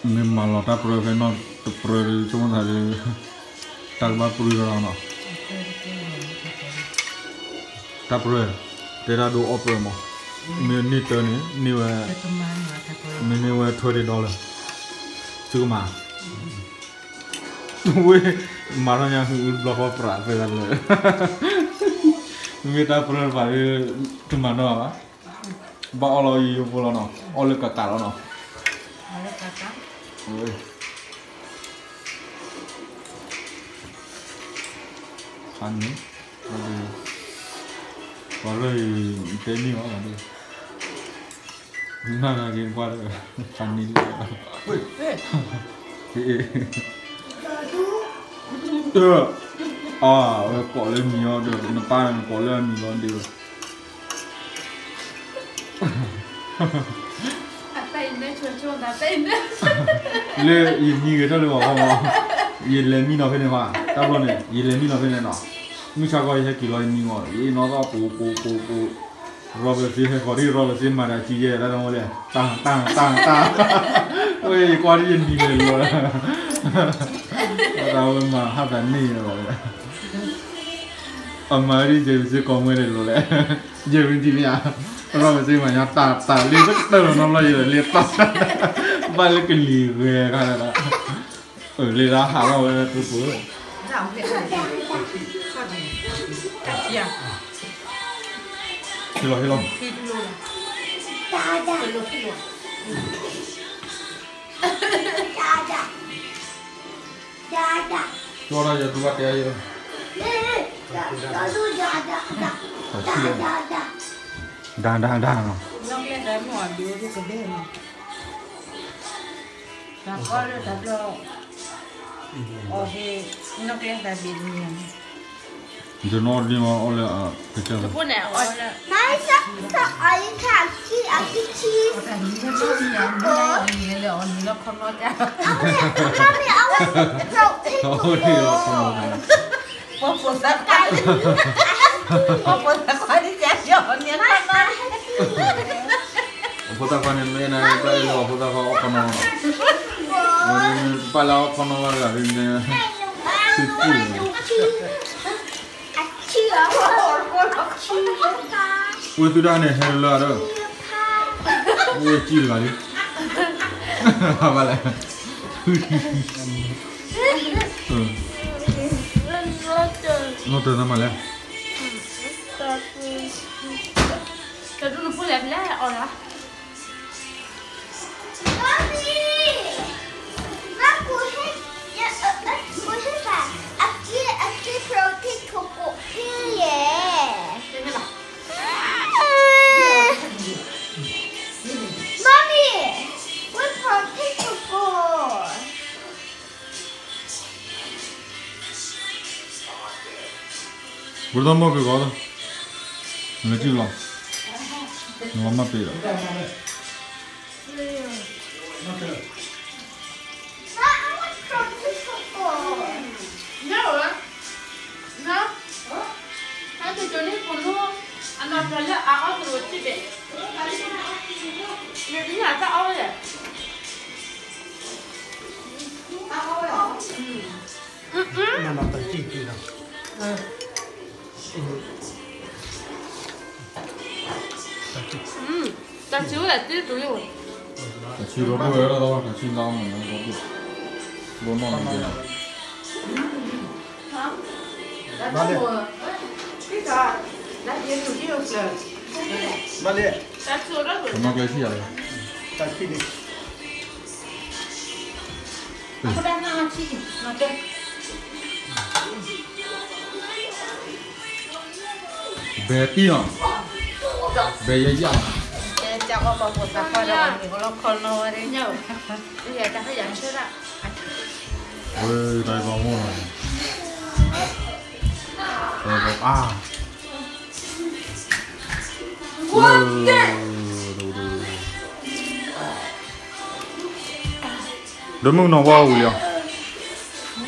မ့ၢ်မၤလီၤတၢ်ပြၢဖဲနီၢ်တပြၢဒီး ဆိကမိၣ်သးဒီး, တၢ်ကဘၣ်ပြၢလီၤနီၤ, တၢ်ပြၢ, တဲတၢ်ဒိအီၣ်ပြၢမး, မ့ၢ်န့ၢ်တၢန့ၣ် န့ၢ်ဝဲ, မ့ၢ်န့ၢ်ဝဲ twenty dollar, သုကမၤ ဝဲ, မၤထီၣ်ညါ ဟုဘျီဃီပြးသၢဂၤလၢာ်, မ့ၢ်တၢ်ပြၢတဖၣ်ဒီး, တမၤနီၣ်ဘၣ်, ဘၣ်အီၣ်လီၤယိယိဖိလီၤနီၤ, အီၣ်လၢကကးလီၤနီၤ, ဝဲ, ဖးန့ၢ်, ပှၤလၢအံၤ, တဲန့ၢ်အီၤ, နဂၤက့ၤကွၢ်ဒီး, ဖးန့ၢ်လံ, တၢ်, အဝဲကိးလၢမံၤအီၤဒီး နပၢ်န့ၣ်ကိးလၢအမံၤလီၤဒုး, လၢယမံဂဲၤထီၣ်လၢပှၤဂီၢ်မး, ယလဲၤမံနီၤဖဲန့ၣ်မး, တၢ်ဘျီန့ၣ် ယလဲၤမံနီၤဖဲန့ၣ်နီၤ. မုၢ်ဆါခီယဟဲက့ၤလီၤယနံၤဂီၢ် ယနီၢ်သီၣ်ပိပိပိပိ ရီဘၢၣ်စ့ဟဲဃီၤဒ် ရီဘၢၣ်စ့မၤတၢ်စုယဲၢ်တၢ်တမီၢ်လဲၣ် တၢ်တၢ်တၢ်တၢ် ဝဲယကွၢ်ဒ်ယနံၤလဲၤလိၤလၢ တၢ်ဝဲမၤဟးတၢ်န့ၢ်လီၤ အမၤဒ်ယဲၢ်ဘၢၣ်စ့ကီၢ်မွဲလဲၤလိၤလဲၣ် ယဲၢ်ဘၢၣ်စ့မ့ၢ်ဧါ ရီဘၢၣ်စ့မၤညါတၢ်တၢ်လ့တကတၢၢ်လီၤနီၤလီၤယလဲၤတၢ် ဘၣ်လၢကလံၤဂဲၤခါလၢ လံာ်လၢဟးထီၣ်ဝဲတပူၤ ဟ့ၣ်လီၤဟ့ၣ်လီၤ ကၠီဒၣ်ယၤဒုးဘၣ်တဲယၤ တၢ်ဆံၣ် ဒၣ်ဒၣ်ဒၣ်နီၤ နီၢ်ကျဲသးမ့ၢ်အီၤဒုးကဘဲၣ်နီၤ တၢ်ကီလၢတၢ်ဘျီ အီၣ်ဟ့ၣ် နီၢ်ကျဲသးဘ့ၣ်တမံၤ ယနီၣ်ဒ့မ့ၢ်အီၣ်လၢအကစၢ် တဖိန့ၣ်အီၣ်လၢ မၤစၢ်အီၣ်အံၤခါအခံအခံခံ အီၣ်တၢ်နံၤလၢအီၣ်နံၤလၢခီနီၢ်တၢ် မၤမ့ၢ်အဝဲ ပှၤဖိသၣ်ခွါ ပှၤဖိသၣ်ခွါဒ်ကဲအီၣ်နံၤခီနီၢ် အဖိသၣ်ခွါန့ၣ် မ့ၢ်နၤတၢ်အံၤလၢအဖိသၣ်ခွါအီၣ်ခီနီၢ် ပာ်လၢအီၣ်ခီနီၢ်ဘၣ်တဂၤန့ၣ် သုပူၣ် ဝဲသုဒၣ်န့ၣ်ဟဲလၢအဒီး ဝဲစံၣ်တဂၤလံ ဘၣ်လဲၣ် နီၢ်တၢ်နမၤလဲၣ် Mommy, မၤကူဟ့ၣ် ကူဟ့ၣ်ပၢ် အက့ အက့ protein chocolate ဟ့ၣ်ယဲၢ် Mommy, ဝဲ protein chocolate ပတမီၢ်က့ၤဂီၤလီၤ နလၢကံၢ်လီၤ နဝဲမၤပ့ၤလီၤ တၢ်ဆံးဝဲတ့ၢ်တူၢ်လံ, တၢ်ဆံးဘိဘိဝဲဒၣ် တၢ်ဆံးလါမ့ၢ်န့ၣ် ဘိနီၢ်မ့ၢ်ကဲ ဘၣ်လံ, ကမၤကျဲဆံးယၤလီၤ, တၢ်ဆံးန့ၣ် ဘဲတံၢ်နီၤ, ဘဲယယၢ်နီၤ, ကၢ်ကီၢ်ပှၤဖိသၣ်ခွါဒီးအီၣ်နံၤကလီခီနီၢ်ဝဲဒၣ်, တၢ်ယၤတၢ်ဖဲယၤဆၢဒၣ်, ဝဲတၢ်ကီၢ်မိၢ်နီၤ, တၢ်ကီၢ်အါ ဒီးမုၣ်ကနီၤပှၢ်ဝံၤလံ,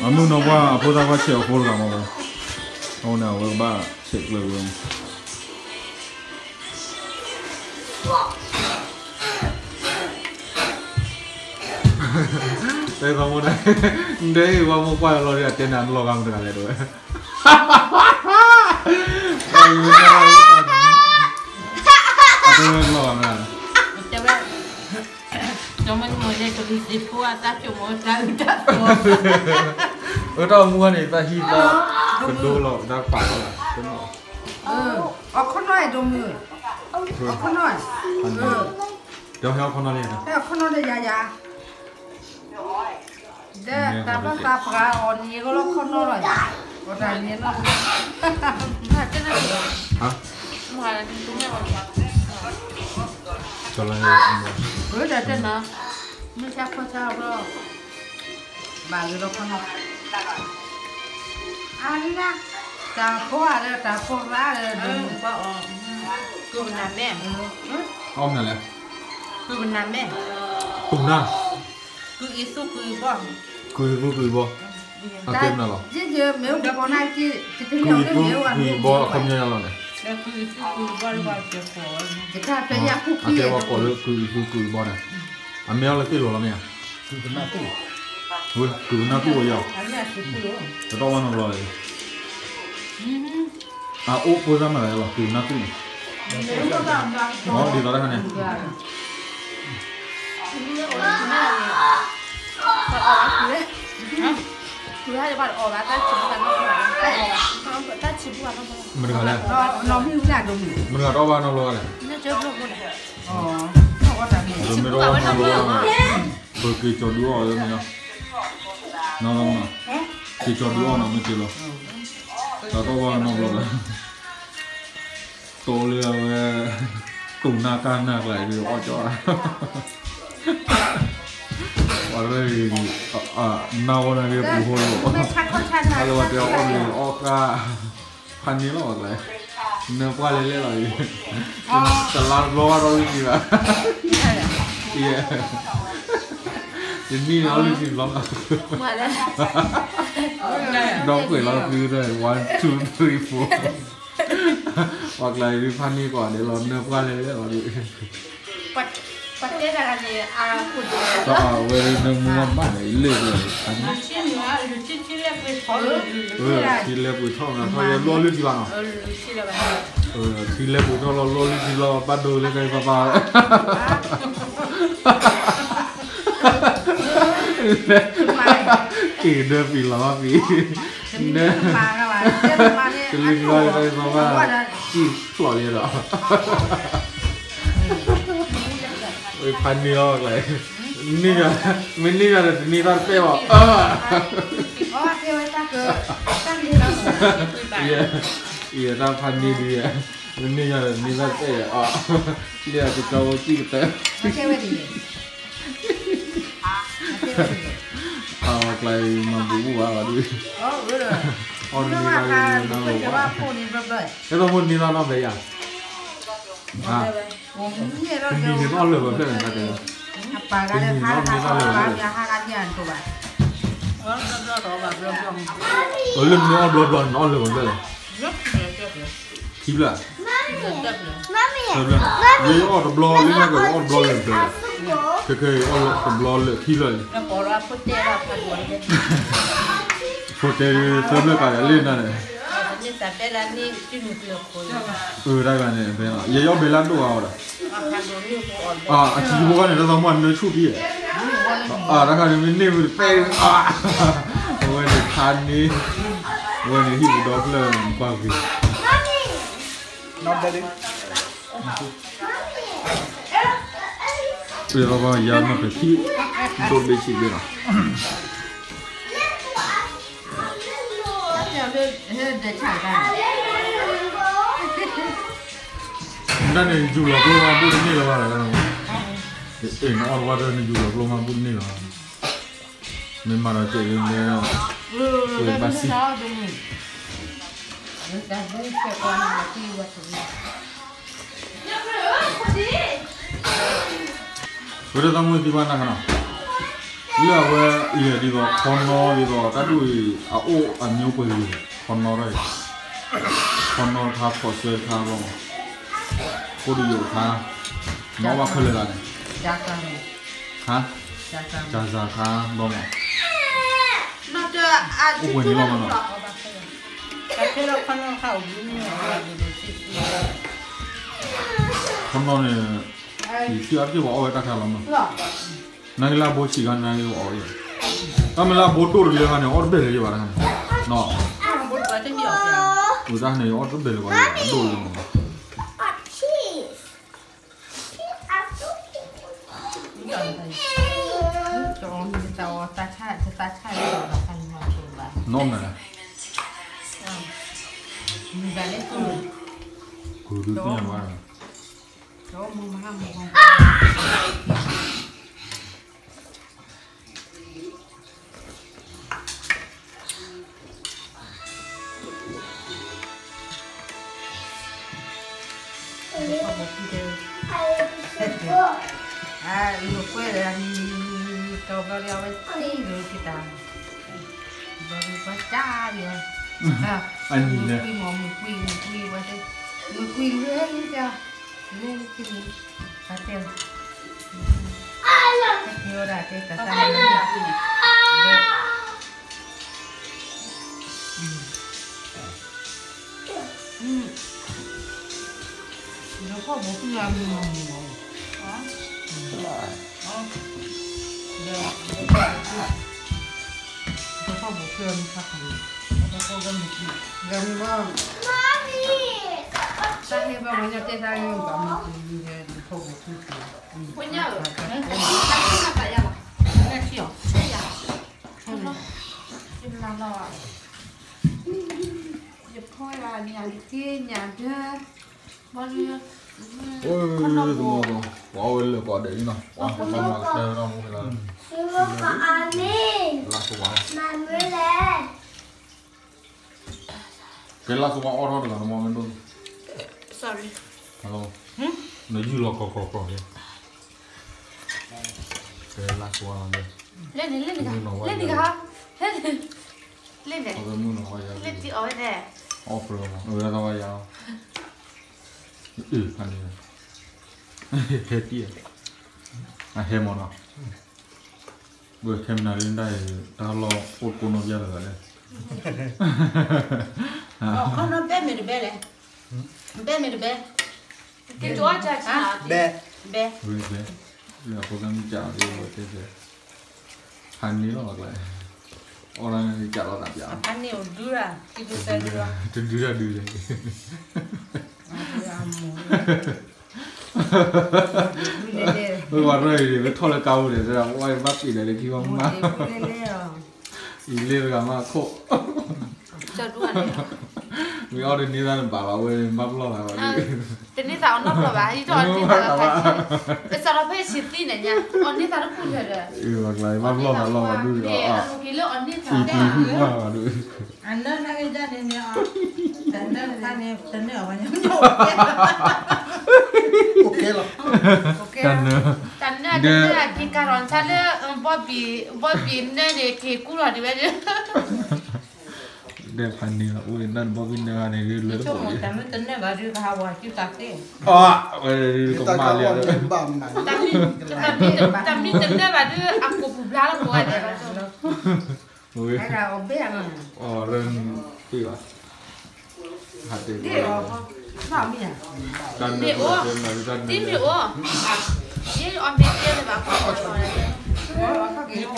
အမုၣ်ကနီၤပှၢ်အဖိသၣ်ခွါဆဲးအဖိတဂၤမ့ၢ်ဝဲ, အဃိန့ၣ် အဝဲကဘၣ်ဆဲးကျၢၤဝဲ, တဲသးမိၢ်ဒၣ်, နတဲအံၤဝဲမိၢ်ကွၢ်လီၤဒီး အတဲနၤလီၤဂာ်မတဂၤလဲၣ်တဝဲ တၢ်အံၤဝဲတၢ်လီၤဂာ်မတဂၤလဲၣ်, တဲဝဲ, အၢ တၢ်အိၣ်မူဝဲန့ၣ် တၢ်ဟံၣ်တၢ်ကဒိလီၤ တၢ်ပာ်လီၤ, အခီနီၢ်ဒိၣ်မုၢ်, အခီနီၢ်, ဒီးဟဲအခီနီၢ်လံ, ဟဲအခီနီၢ်ဒီးယၤယၤ ဒီးတၢ်ဘၣ်သးပှၢ်အီၤန့ၣ် ယကလီခီနီၢ်လီၤ, အီၣ်တၢ်န့ၣ်လီၤ, တဲနၤ, ကလီ, တၢ်တဲနၤ, မ့ၢ်ဆါခီဆါဘျီ, ဘၣ်ဂ့ၤလီခီနီၢ်, အါလံ, တၢ်ဖိအါဒီးတၢ်ဖိရါဒီး, အီၣ်မနၤမဲ, အီၣ်မနၤလဲၣ်, ကုၢ်မနၤမဲ, ကုၢ်နၤ ကုၢ်အံၤသူၣ်ကုၢ်အံၤဘီ, ကုၢ်အံၤသူၣ်ကုၢ်အံၤဘီ, အကဲမနုၤလီၤ, မ့ၢ်အိၣ်ကီနၢ်က့, ကုၢ်အံၤသူကုၢ်အံၤဘီအခီပညီယါလီၤန့ၣ်, အကဲဝဲကိးလၢကုၢ်အံၤသူကုၢ်အံၤဘီန့ၣ်, အမ့ၢ်အီၤလၢသ့ၣ်လီၤလီၤမ့ၢ်ဧါ, ကုၢ်ကနၣ်သူၣ်ဝဲယါ, တတီၢ်ဝဲနီတဘျီလၢ အအိၣ်ဖိသၣ်မၤသးလီၤ ကုၢ်ကနၣ်သူၣ်န့ၣ်, ဒ်သိးတၢ်ခါန့ၣ် မတၤတဂၤလဲၣ်, မတၤတဂၤတီၢ်ဘၣ်နီတဘျီလဲၣ်, မ့ၢ်တဂၤတီၢ်ဘၣ်နီတဘျီဘၣ်, ပက့ၤကၠီၤဒုးအီၣ်လၢမ့ၢ်, နီၢ်နီၢ်, က့ၤကၠီၤဒုးအီၣ်နီၤ မ့ၢ်က့ၤလီၤ, တၢ်တီၢ်ဘၣ်နီတဘျီလဲၣ် တိလၢအဝဲ တိၢ်နၢ်ကၢ်နၢ်ကျါအံၤ အီၣ်ကၠီၣ်, ပှၤရဲၣ်ဂ့ၤ, နၢ်ဝဲနၢ်ဂ့ၤပူၤဟိလီၤ, အလၢဝဲတဲအီၣ်ဂ့ၤအီၣ်ဃၣ်, ဖးန့ၢ်လီၤကျါ, နၢပှၢ်လဲၤလဲၣ်လီၤအံၤ, တလါတဘျီဘၣ်ဒီးလၢခံဘၣ်, တနံၣ်န့ၣ်အီၣ်လွံၢ်ထံဘျီ, ဒီးကွဲးလီၤသုဒီး one two three four ပှၤကျါအံၤဒုးဖးန့ၢ်ကွၢ်ဒဲးလီၤ နၢပှၢ်လဲၤလဲၣ်လီၤဒုး, ပှၤတဲတၢ်ဂၤန့ၣ် အဝဲဒၣ်နၢမူဘၣ်မးန့ၣ် လၢၢ်လၢၢ်န့ၣ်, ထံလဲၤပှ့ၤထီၣ်နီၤ ထီၣ်ယဲလီၢ်လၢထံဘၣ်နီၤ, ထံလဲၤပှ့ၤထီၣ်လီၤလီၢ်လၢထံလီၤ ဘၣ်ဒိလၢကပၢ်ပၢ် က့ၤဒၢပံၤလီၤဘၣ်ပံၤ, နၢ, တလၢထံလီၤကပၢ်ပၢ်, ကံၣ်ဖျိးလံဒီး ဝဲဖးန့ၢ်အီၤကျါ, မ့ၢ်န့ၢ်ယၤဒီးတန့ၢ်တၢ်တပဲၣ်ဘၣ်, ယဲတၢ်ဖးန့ၢ်ဒုးယဲ, မ့ၢ်န့ၢ်ယၤဒီးတန့ၢ်တၢ်တပဲၣ်ယဲ, လၢအကကၠီဝဲကံၣ်ကတၢၢ်, အကျါအံၤမၤဘူၣ်ဘူၣ်ဘၣ်ဘၣ်ဒုး, အီၣ်တန့ၢ်ဘၣ်, ဟဲသီၣ်မိၢ်န့ၢ်သၣ်နီၢ်ဘျဲယၤ, တနံၤန့ၣ်တအီၣ်လၢာ်ဘၣ်ဖျၢၣ်န့ၣ်, တနံၤန့ၣ်တအီၣ်လၢာ်ဘၣ်ဖျၢၣ်န့ၣ်, လၢမ့ၢ်အီၣ်ဘျီဘျီန့ၣ် နအီၣ်လၢာ်ဘၣ်ဖျၢၣ်လဲၣ်, ခံဖျၢၣ်, သၢဖျၢၣ်, ယဲယအီၣ်တဘျီလၢညါက့ၤ ယအီၣ်တဘျီလၢာ်ဖျၢၣ်လဲၣ်, ခဲခဲအံၤအီၣ်တဘျီလၢာ်ခံဖျၢၣ်လံ, ဖိတဲသၢဖျၢၣ်ကးယၤလၢနၤန့ၣ်, အတၢ်ဂၤန့ၣ် ယဲယအီၣ်ဘဲလၢဒိၣ်အါအီၤဒီး, အထံဖိခါန့ၣ် တၢ်သးမူအနၢဆူၣ်တံၢ်, တၢ်ခါန့ၣ်မ့ၢ်န့ၢ်ဝံၤတပဲၣ်, အဝဲန့ၣ်ခါန့ၣ်, အဝဲန့ၣ်ဟံၣ်ပူၤဒီဖျၢၣ်ကွၢ်ဂ့ၤ ပယီၤဘၣ်ယၤနီၢ်ပထံၣ်, ဒိၣ်ဘ့ၣ်ဆံးဘ့ၣ်နီၤ, နတၢ်န့ၣ် ယူၤလီၤကျိမးဘူၣ်တန့ၢ်လၢၤဘၣ်လီၤ, နအီၣ်တဝါတၢ်န့ၣ် ယူၤလီၤကျိမးဘူၣ်တန့ၢ်လၢၤဘၣ်, မ့ၢ်မၤဒီးကဲးလၢ, ဝဲဘၣ်စံး ဝဲဒၣ်သးမုၢ်သံကွၢ်နၤနီၤ, လၢအဝဲအံၤဒ်သိး ခီနီဒ်သိး တၢ်ဒူၣ်အံၤ အအိၣ်အမျိုးပှဲၤဂ့ၤ, ခီနီထီၣ်အံၤ, ခီနီတခါ ဖီၣ်စၢတခါဘျီ, ခိၣ်တယိာ်တခါ, နီၣ်ဘၣ်ခဲလၢာ်ဂၤန့ၣ်, ဟါ, ကၢ်စၢ်ခါဘျီမး, အိၣ်ပှဲၤန့ၣ်လီၤမးနီၤ ခီနီန့ၣ်, ယထံၣ်အါတက့ၢ်ပှၤအီၣ်ဝဲတၢ်ခါလီၤမး, နဂ့ၤလၢအဘိဆံးခါန့ၣ် နဂ့ၤပှၤအီၣ်ဝဲ, တၢ်မ့ၢ်လၢအဘိဒိၣ်တလၢခါန့ၣ် အီၣ်တဘဲၣ်လၢၤဘၣ်တခါန့ၣ်, အတၢ်န့ၣ် အီၣ်တဘဲၣ်လၢၤဘၣ် အဒိၣ်လၢၤမး, နီၢ်မး, ကုၤဒုးသ့ၣ်ညါဘၣ် အကွဲၢ်လၢနံၤ, တီဘျီလၢအဝဲသံလၢကတၢၢ်, ဘၣ်ကၢ်လံ, အနံၤလဲၣ်, မုၢ်ကွံာ်မီၤ မုၢ်ကွံာ် မုၢ်ကွံာ်ဝဲသ့ၣ်, မုၢ်ကွံာ်လဲၣ်လံတၢ်, လဲၣ်လံခံန့ၣ်, အတဲ, တဲဝဲဒၣ်တဲတၢ်တၢ်န့ၣ်, ဒီးဖီၣ်ဘိးဖုလၢအမုၢ်မီၤမုၢ်မီၤ, ဒီး ဒီးဖီၣ်ဘိးဖုလၢမုၢ်ခါခါန့ၣ်, ဒီးဖီၣ်ဘိးဖုလၢမုၢ်ခါခါန့ၣ်, တၢ်ဟဲဘၣ်ဝဲညါတဲတၢ်ဂ့ၢ်ဘၣ်မုၢ်မုၢ်ဒီး ဒီးဖီၣ်ဘိးဖုလၢ, ဖီၣ်ညါ, ဖီၣ်ညါ, ယဖီၣ်ယၤ ယညၣ်ဒၢ, ဘီလၢ, အိၣ်, ပှၤဝဲလၢပှၤဒဲးအံၤနီၤ, ပှၤမၤကတၢၢ်နီၤ, မ့ၢ်လၢ, လၢကဝါ, ကဲလၢကဝါအီၣ်ထီၣ်တဂၤနမ့ၢ်ဒိၣ်, နယူၢ်လီၤကီကီကီန့ၣ်, ကဲလၢကဝါလီၤ, လဲၤန့ၣ် လဲၤန့ၣ်, လဲၤန့ၣ်, လဲၤန့ၣ်, လဲၤတံၢ်အီၣ်ဝဲန့ၣ်, အီၣ်ဖျိမး, ဝဲဒၣ်ဝဲယၤ, အၢ ဖးန့ၣ်, ဟဲတံၢ်, အဟဲမးနီၤ, ဝဲခဲမနၤလၢဒၣ်အံၤ တၢ်လီၢ်အိၣ်ကိးနီၢ်ပျၢ်တဂၤလဲၣ်, ခီနီၢ်ဘဲမ့ၢ်တဘဲလဲၣ်, ဘဲမ့ၢ်တဘဲ, က့ၤကၠီအီၣ်ကၠီ, ဘဲ, ဘဲ, လၢအဖိသၣ်မုၣ်ကးအီၤဒ်ဝဲတဲ, ဖးန့ၢ်လီၤကျဲ, အီၣ်ဒၣ်န့ၣ်ကးလီၤသးပျး, ဖးန့ၢ်အိၣ်ဒုရၣ်, တဒုရၣ်ဒုလဲၣ်, ဝဲပှၤရဲၣ်အံၤန့ၣ် ပထီၣ်လၢကါပူၤန့ၣ် တဲဒၣ် ဝဲဘၣ်ပ့ၤလဲၣ်လၢခံဘၣ်မူဘၣ်, အံၤလ့တဂၤမးခိၣ်, မ့ၢ်အီၣ်တန့ၢ်သၣ်တဘၣ်လီၤ ဝဲဘၣ်ပလီၢ်သးဘၣ်ဒုး, တန့ၢ်သၣ်အီၣ်နီတဘျီဘၣ် ယထီၣ်အီၣ်တန့ၢ်သၣ်ဘၣ်, ပစးထီၣ်ဖဲဆံးသံန့ၣ်ညါ အီၣ်န့ၢ်သၣ်တပူၤလၢာ်ဒီး, ဘၣ်ပလီၢ်သးလီၤဘၣ်ဒုး, အီၣ်, အီၣ်, အီၣ်, အီၣ်, အီၣ်, အီၣ်, အီၣ်, အီၣ်, အီၣ်, တၢ်နၢ, တၢ်နၢအက့ၤကၤထီၣ်ဆါလၢ ဘီဘံၣ်, ဘီဘံၣ်နၢန့ၣ် က့ၤကူလီၤဒံးဝဲဒၣ်, ဒီးဖးန့ၢ်လီၤ အိၣ်ဒၣ်တဘီဘံၣ်နၢဂၤန့ၣ် လၢတဘီဘံၣ်, တၢ်မ့ၢ်တနၢဘၣ်ဒုး ကဟးဝဲကၠူသးသ့, အဝဲဒၣ်ဒုးကမၣ်လံ, တၢ်မ့ၢ်တနၢဘၣ်ဒုး အကိာ်ပူၤဘျါလီၤကိးဂၤဒဲးလီၤ, အီၣ်ရၢၢ်, တ့ၢ်ဘၣ်, မ့ၢ်အိၣ်, တမ့ၢ်အိၣ်, ယအီၣ်မ့ၤတဲလၢၤဘၣ်,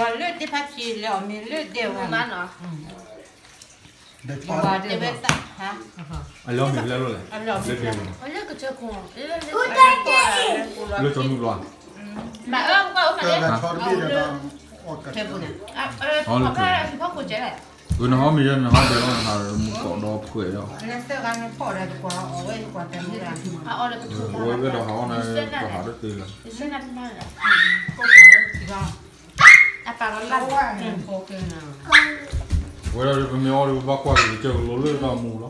လၢတဖးဆံးလၢအီၣ်မ့ၤလၢဒဲးဝဲ, တဲဝဲသး, အလီၢ်မ့ၢ်ဖဲလဲၣ်လဲၣ်, လၢကစၢၢ်ခိၣ်, လၢကစၢၢ်ခိၣ်, လၢကစၢၢ်မုၢ်ဘျီ, မ့ၢ်အၢကွၢ်အိၣ်ဖဲလဲၣ်, ထဲပူၤန့ၣ်, ဖီခိၣ်ကဲလဲၣ်, နဟီမ့ၢ်ယဲ နဟီဒဲးလီၤ နဟးမူကိးဒီဖှဲးလီၤ, အဝဲကဒီးဟးအီၣ်န့ၣ် ကဟးတသ့လၢၤ ဝဲဒၣ်ပမ့ၢ်အီၣ်ဒီး ပဘၣ်ကွၢ်က့ၤကစၢၢ်ကလိလၢတၢ်မူလီ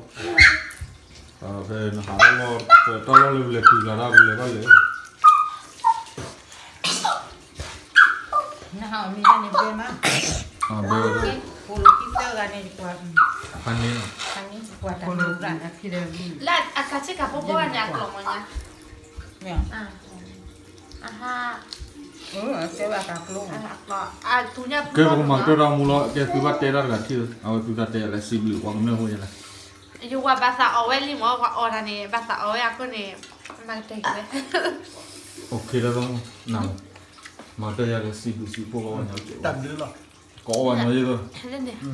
ၤ, ဖဲနဟးလီၤ တၢ်လီၢ်လၢပလဲၤတုၤကျါဒၣ် ပလဲၤဘၣ်လဲၤ, နဟးအီၣ်မ့ၤတၢ်န့ၣ်ဘဲမး, ဘဲဝဲ, ဖိလီၤခံသၢဂၤန့ၣ် ဖးန့ၢ်လီၤ, ဖးန့ၢ်ပှၤတၢ်န့ၣ်, လၢအကဆ့ကၤဖီဖီန့ၣ် အကျိာ်မ့ၢ်ညါ, မ့ၢ် ကဲပကမၤကတၢၢ်တၢ်မူလီၤ, ကဲသုဘၣ်တဲတၢ်တဂၤထံၣ်, အဝဲသုတၢ်တဲလဲၤစံးဘျုးပှၤကမျၢၢ်ဖိယဲလဲၣ်, ယဝၤဘၣ်သးအီၣ်ဝဲလံမး ပှၤအီၣ်တၢ်န့ၣ် ဘၣ်သးအီၣ်ဝဲအဃိန့ၣ်, မၤကတၢၢ်ဝဲ, မၤကတၢၢ်ယၤလဲၤစံးဘျုးစံးဖှိၣ်ကီးဝဲညီ, တၢ်ဘျုးလီၤ, ကအီၣ်ဝဲညီယဲသိး,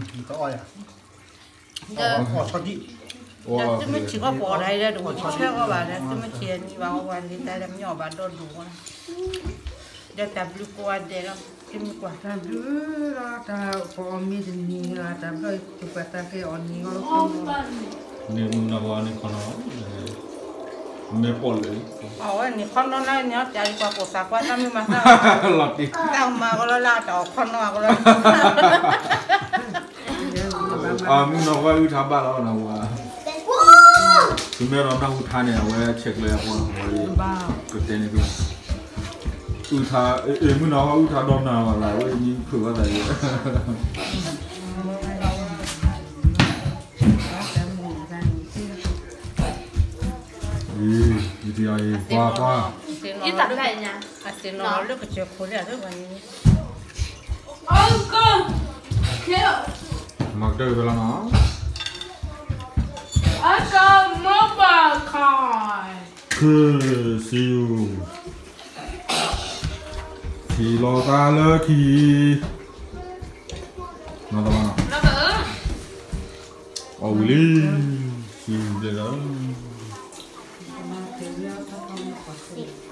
ဒီးသုမ့ၢ်ထံၣ်ကီၢ်ပှၤဒၣ်အံၤဒီး တဝံၤဆၢကီးဘၣ်ဒီး သုမ့ၢ်ထံၣ်အနံၤဘၣ် အဝဲလံတၢ်လၢမ့ၢ်အီၣ်ဘၣ်ဒီဒိၣ်ဝဲ, ဒီးတၢ်ဘျုးကိးဂၤဒဲးလီၤ, သုမ့ၢ်ကွၢ်, တၢ်ဘျုးလီၤ, တၢ်ပအီၣ်မ့ၤတနံၤဂၤ တၢ်ဘျုးပှၤတၢ်ကဲအီၣ်နံၤဂီၢ်လီၤ, န့ၣ်မုၢ်နီၢ်ပှၤန့ၣ်ခီနီၤ, မ့ၢ်ပီၣ်လဲၣ်, အဝဲန့ၣ်ခီနီၤန့ၣ် တၢ်လံပှၤကိးသးကွၢ်တၢ်မုၢ်မၤသၣ်, လီၤတံၢ်, တၢ်မၤကီလီၤလၢတၢ်အီၣ်ခီနီၤကီလီၤ အမုၢ်နီၢ်ပှၤအုၣ်ထါဘၣ်လီၤနဝၤ, သုမ့ၢ်ဒီးနၢ်ဟူထါန့ၣ် အဝဲဆဲးကျၢအပှၤဝဲ, ကတဲန့ၣ်, အုၣ်ထါ, မုၢ်နီၢ်ပှၤအုၣ်ထါဒီနၤမးလၢ အဝဲမံဖုးဘၣ်သးယဲ, ယၤအံၤ ကွၢ်ကွၢ်, ယတၢ်ဖျါအံၤညါ, အစ့နီၤလၢကစၢၢ်ခိၣ်လၢအသ့ဝဲန့ၣ်, မၤကတၢၢ်ဝဲလီၤနီၤ, အကမၤဘၣ်ခါ, ကစံယိၤ, ထံၣ်လီၤသးလၢခံ, နီၤတဘၣ်နီၤ, အီၣ်ဝံၤလံ, စံဘျဲၣ်လၢ,